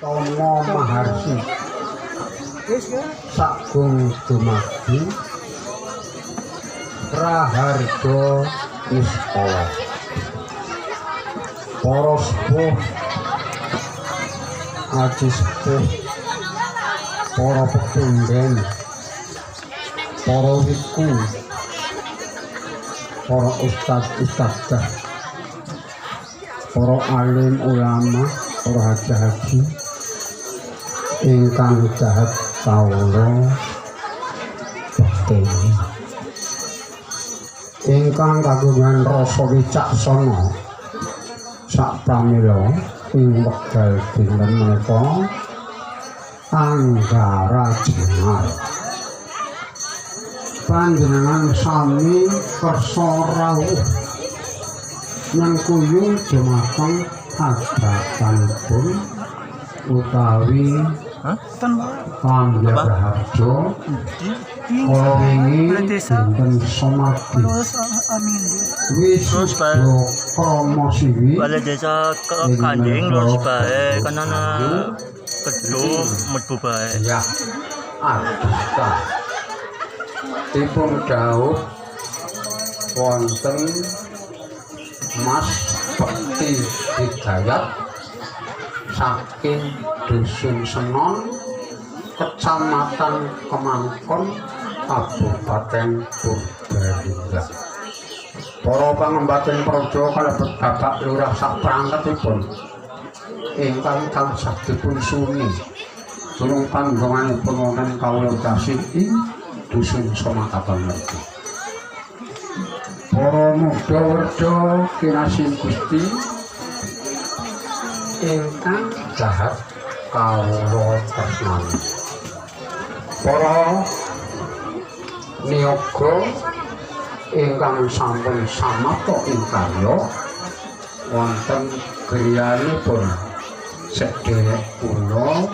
Tomo Maharsi sagung dumadi Raharja Niskala. Para sepuh, aji sepuh, para pepunden, para wiku, para ustad ustadzah, para alim ulama, para haji-haji ingkang jahat kawula bekteni, ingkang kagungan rasa wicaksana sak pramila ing wekdal dinten menika Anggara Jenar panjenengan sami kersa rawuh nyengkuyung dumateng hadapanipun utawi Panggaraharja kala wingi dinten Somadi wisuda krama siwi Balai desa ke Kanding lurus bae kanana kedung mlebu bae. Ya adusta dipun dhawuh wonten Mas Bekti Hidayat saking Dusun Senon, Kecamatan Kemangkon, Kabupaten Purbalingga. Para pangembating praja kalebet Bapak Lurah sak prangketipun ingkang tansah dipun suni durung panggonganipun wonten kawula kasih ing Dusun Somakaton mriki. Para muda werda kinasih Gusti ingkang jahat kawula tresnani. Para niyaga ingkang sampun samapta ing karya wonten griyanipun sedherek kula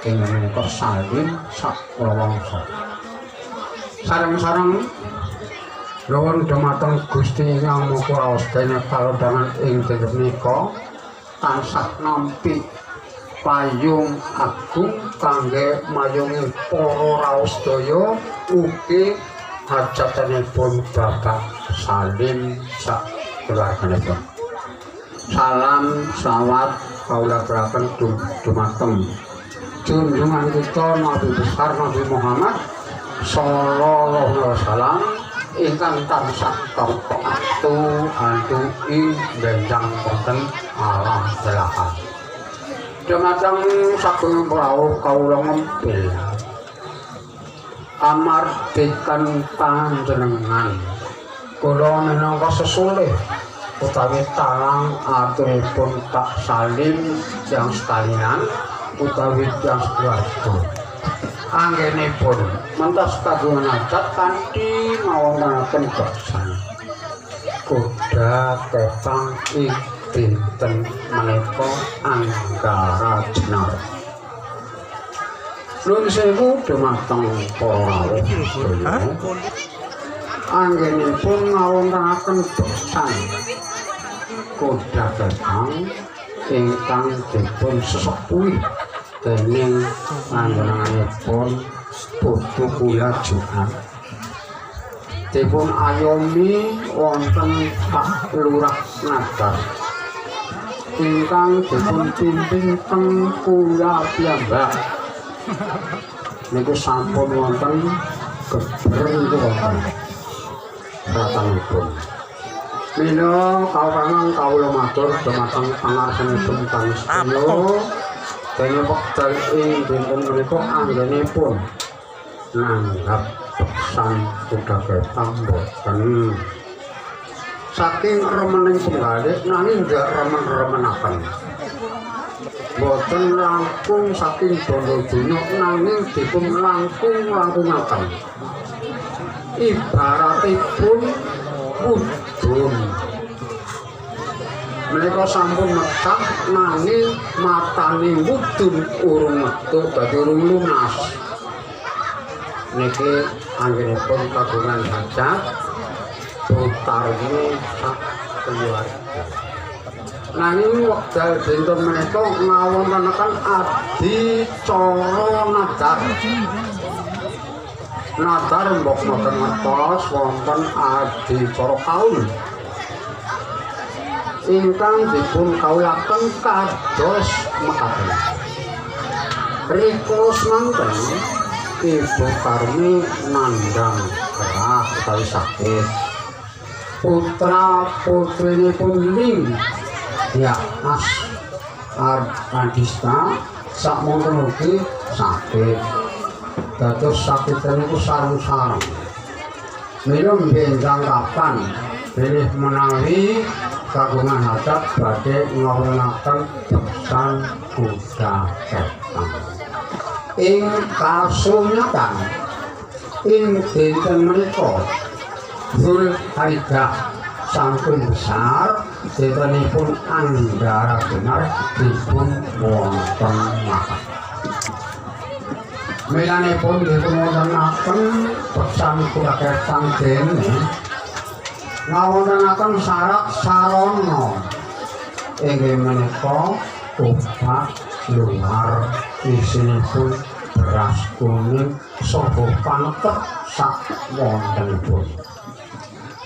ing menika Salim sak kulawangsa. Sareng-sareng nuwun dumateng Gusti Ingkang Maha Kuwasa dene kalodhangan ing dinten menika tansah nampi payung agung kangge mayungi para rawuh sedaya ugi hajatanipun Bapak Salim sak keluarganipun. Salam selawat kawula aturaken dumateng junjungan kita Nabi besar Nabi Muhammad sallallahu alaihi wasallam ingkang tansah atu antu ing benjang wonten alam belahan. Dumateng sagung rawuh kawula ngempil amardikan panjenengan kula minangka sesulih utawi talang aturipun Pak Salim tiyang sekalian utawi tiyang sekeluarga anggenipun mentas kagungan hajat kanthi ngawontenaken beksan kuda kepang ing dinten menika Anggara Jenar. Nuwun sewu dumateng para rawuh sedaya anggenipun ngawontenaken beksan kuda kepang ingkang dipun sesepuhi dening panjenenganipun putu kula Jumat dipun ayomi wonten Pak Lurah Ngabar ingkang dipun pimpin teng kula piyambak niku sampun wonten geber niku wonten ratanipun. Mila kawrangan kawula matur dumateng pangarsanipun kami sedaya dene wekdal ing dinten menika anggenipun nanggap beksan kuda kepang boten saking remening penggalih nanging nggak remen-remenaken boten langkung saking bondo donya nanging dipun langkung-langkungaken ibaratipun mudhun menika sampun mekah nanging matane mudhun urung metu dadi urung lunas. Niki anggenipun kagungan hajat putarmu sak keluarga. Nanging wekdal dinten menika ngawontenaken adicara nadar. Nadar mbok mboten ngertos wonten adicara kaul ingkang dipun kaulaken kados mekaten. Rikala semanten Ibu Karmi nandhang gerah utawi sakit. Putra putrinipun Ling ya As Adista sakmonten ugi sakit. Dados sakit niku sareng-sareng. Mila benjang kapan bilih menawi kagungan hajat badhe ngawontenaken beksan kuda ketang. Ing kasunyatan ing dinten menika Zulhijjah sampun besar, dintenipun anggara benar dipun wontenaken. Milanipun dipun wontenaken beksan kuda ketang dene ngawontenaken syarat sarana inggih menika obat luar isinipun beras kuning saha panetep sak wontenipun.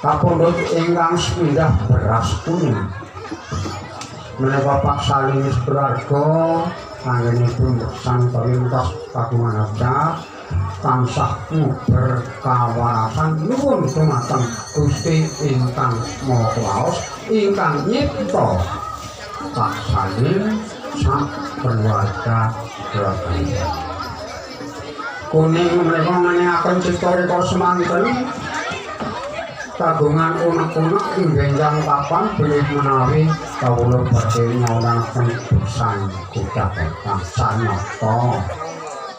Kapundhut ingkang sepindah beras kuning menika Pak Salim keluarga anggenipun beksan pamintos kagungan hajat tansah nguber kawarasan nuwun dumateng Gusti ingkang Maha Kuwaos ingkang nyipta Pak Salim sak keluarga keluarga. Kuning menika ngenekaken cipta rika semanten kagungan unek-unek ing benjang papan bilih menawi kawula badhe nyawontenaken beksan kuda ketang sanata.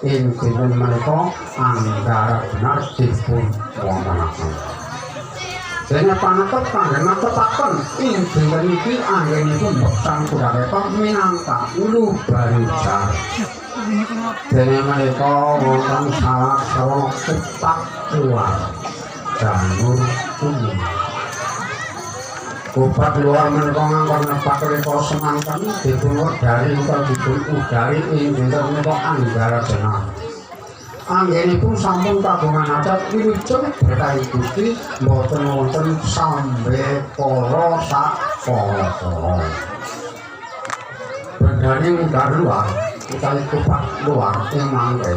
Ing dinten menika anggara benar dipun wontenaken. Dene panetep kangge netepaken ing dinten iki anggenipun beksan kuda ketang minangka ulu barijar. Dene menika wonten salah sawong kupak luar janur kuning. Kupak luar menika ngangkon nepak rika semanten dipun wedari utawi dipun udari ing dinten menika anggara benar. Anggenipun sampun kagungan adat wilujeng berkahi Gusti mboten wonten sambe kala sak kala-kala. Bendane ngudar luar utawi kupak luar ing mangke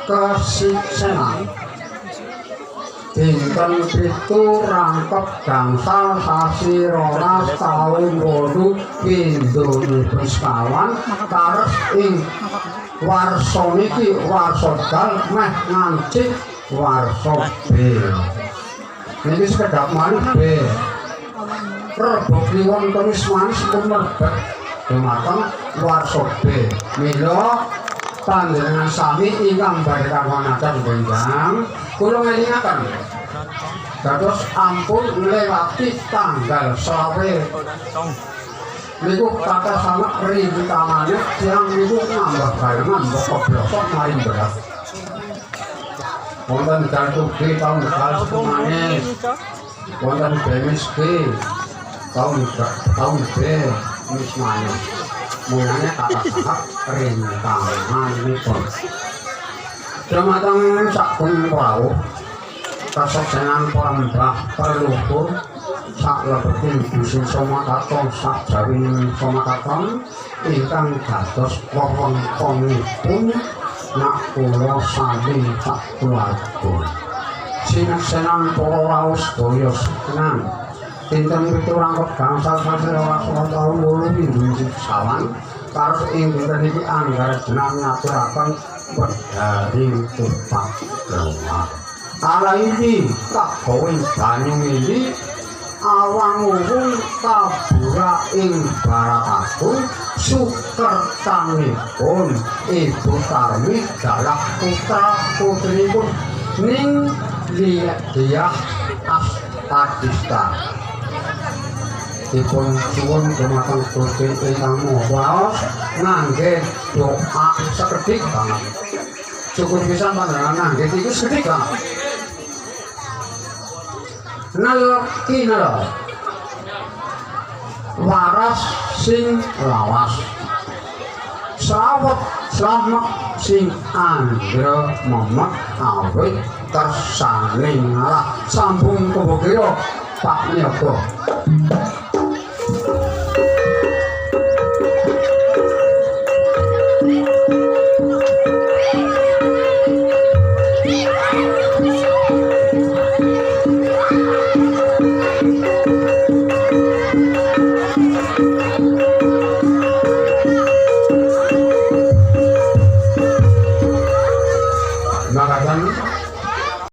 kesiksenan dinten 7 rangkep gangsal sasi 12 taun 8 kares ing warsa niki warsa dal meh ngancik warsa B. Niki sekedhap malih B. Rebo kliwon kemis manis pun mlebet dumateng warsa B. Mila panjenengan sami ingkang badhe kagungan adat benjang kula ngelingaken dados ampun nglewati tanggal 25 niku kata sama rintangannya tiang niku nambah barengan mbok blosok maring berat wonten dal G tahun dal semanis wonten bemis G tahun tahun B mis manis mulanya kata sangat rintanganipun. Dumateng sagung rawuh kasuksenan para mbah perluhur sak lebeting dusun Somakaton sak jawining Somakaton ingkang dados wewengkonipun nak kula sami sak keluarga. Sineksenan para rawuh sedaya sekenan dinten 7 rangkep gangsal sasi 12 taun 8 karos ing dinten iki anggara jeneng ngaturaken wedharing tupak luar. Ala iki kagawe banyu iki awang uwung kabura ing Baratagung sukertanipun Ibu Karmi dalah putra putrinipun ning Diah Adista. Dipun suwun dumateng Gusti ingkang Maha Kuwaos ngangge doa sekedhik banget. Cukup pisan panjenengan ngangge iku sekedhik banget. Nel kinel. Waras sing lawas. Sawet slamet sing andra memek awit kersaning ngalah. Sambung kebukira Pak Niyaga.